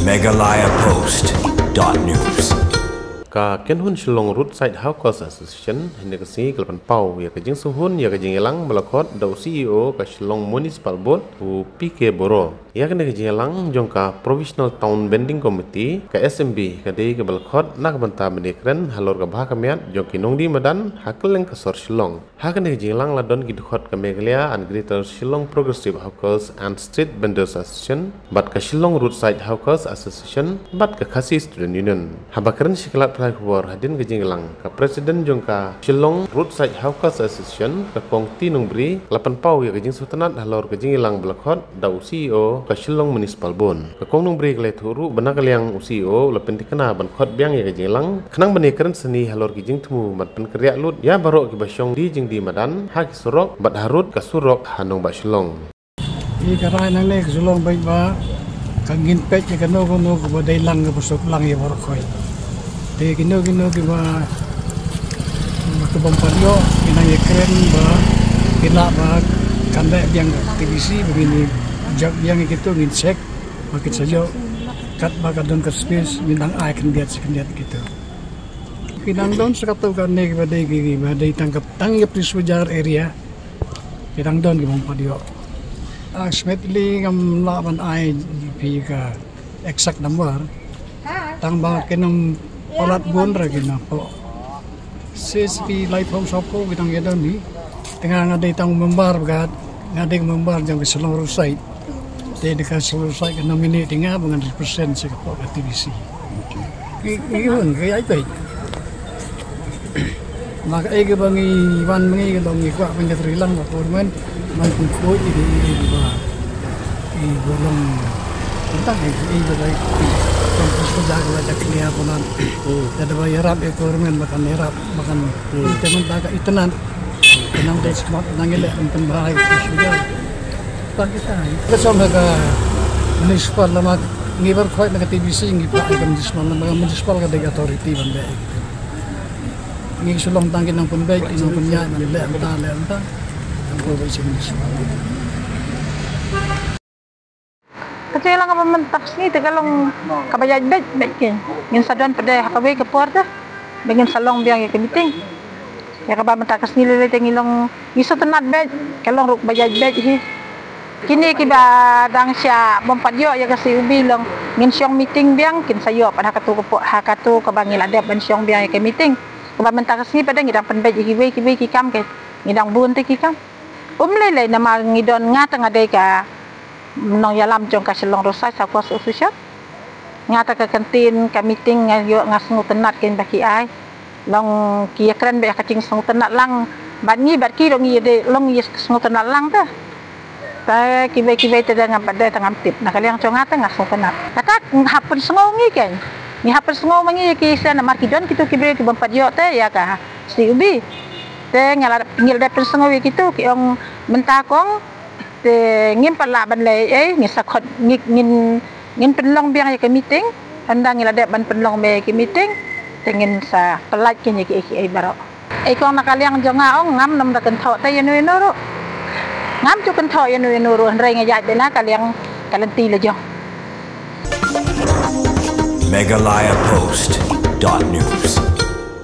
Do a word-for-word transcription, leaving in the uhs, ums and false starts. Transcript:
Meghalaya Post dot news. Ka Kynhun Shillong Roadside Hawkers Association hynne ka sngi ka la pynpaw ïa ka jingsngewhun ïa ka jingïalang ba la khot da u C E O ka Shillong Municipal Board, u P K Boro. Ïa kane ka jingïalang jong ka Provisional Town Bending Committee, ka S M B, ka dei kaba la khot na ka bynta ban ïakren halor ka bha ka miat jong ki nongdie madan ha kylleng ka sor Shillong. Ha kane ka jingïalang la don ki dkhot ka Meghalaya and Greater Shillong Progressive Hawkers and Street Vendors Association bad ka Shillong Roadside Hawkers Association bad ka Khasi Student Union. Haba kren sha ki lad pathai khubor hadien ka jingïalang, ka President jong ka Shillong Roadside Hawkers Association, ka Kong T Nongbri, la pynpaw ïa ka jingsngewtynnad halor ka jingïalang ba la khot da u C E O ka Shillong Municipal Board. Ka Kong Nongbri ka la ïathuh ruh ba na ka liang u C E O u la pyntikna ban khot biang ïa ka jingïalang khnang ban ïakren sani halor ki jingthmu ban pynkynriah lut ïa baroh kiba shong die jingdie madan ha ki surok bad harud ka surok ha nongbah Shillong. Ïa ka rai nangne ka shu long beit ba ka ngin peit ïa kano kano kaba dei lang kaba suk lang ïa baroh khoit. Te kino kino kiba, kiba bym pat ïoh, ngi nang ïakren ba ki lah ba kan leh biang ka T B C, ba ngin ïa jop biang ïa kito, ngin check ba kin sa ïoh katba ka don ka space, ngin nang ai khyndiat sa khyndiat kito. Ki nang don sa katto katne kiba dei ki, kiba dei tang ka, tang ïa Police Bazar area. Ki dang don ki bym pat ïoh. Ah, Smith Lee ngam lah ban ai phi ka exact number. Tang ba kin ym palat bun ra ki na pdeng. Shisha ki laiphew saphew ki dang ïa don hi. Te nga nga dei tang member ba nga dei member jong ka Shillong Roadside. Te da ka Shillong Roadside ka nominate ïa nga ba ngan represent sha ka pdeng ka T B C. Ki, ki hun, ki ai peit. Ma kaei kaba ngi wan ma ngi ka long ngi kwah ban ïatreilang bad ka government ban pynkhuid ïa kiei kiei kiba, kiba long tang ïa kiei kiei kiba long pynshai da ka la da clear palat. Hmm. Lada ba ïarap ïa ka government ba kan ïarap ba kan. Hmm. Te mynta ka itynnad. Ka nang dei smat nang ïaleh ban pynbha ïa ka pynshai. Tang kita. Ka shong ha ka municipal lama ngi bar khoit na ka T B C ngi phah ïa ka municipal lama ka municipal ka dei ka authority ban leh ïa kita. Ngi shu long tang ki nongpynbeit, ki nongpynïaid, ban leh mynta, leh mynta. Tang ko ba shu. Ka jingïalang kaba mynta ka sngi te ka long kaba ïaid beit beit kein. Ngin sa don pat de ha kawei ka por te ba ngin sa long biang ïa ka meeting. Ïa kaba mynta ka sngi lei lei te ngi long ngi sngewtynnad beit, ka long ruh kaba ïaid beit hi. Kine kiba dang sha bym pat ïoh ïa ka C O B long ngin shong meeting biang kin sa ïoh pat ha katu ka por, ha katu kaba ngi la dep ban shong biang ïa ka meeting. Kaba mynta ka sngi pat de ngi dang pynbeit ïa kiwei kiwei ki kam, ki ngi dang bun te ki kam. Um lei lei namar ngi don, nga te nga dei ka nongïalam jong ka Shillong Roadside Hawkers Association. Nga te ka kyntien ka meeting nga ïoh nga sngewtynnad kein ba ki ai. Long ki ïakren beit ha ka jingsngewtynnad lang bad ngi bad ki, long ngi dei long ngi sngewtynnad lang te. Te kiwei kiwei te de ngam pat de te ngam tip. Na ka liang jong nga te nga sngewtynnad. Kata hap pynsngew ngi kein. Ngi hap pynsngew ma ngi ïa ki shisha namar ki don kito ki briew ki bym pat ïoh te ïa ka C O B. Te ngi la, ngi la dep pynsngew ïa kito, ki ong mynta kong te ngim pat lah ban leh ei ei, ngin sa khot, ngin, ngin, ngin pynlong biang ïa ka meeting. Hynda ngi la dep ban pynlong biang ïa ka meeting te ngin sa pyllait kein ïa kiei kiei baroh. Ei kong, na ka liang jong nga ong ngam nym da kynthoh te ïano ïano ruh. Ngam ju kynthoh ïano ïano ruh hynrei nga ïaid beit na ka liang ka lynti la jong. Meghalaya Post dot news.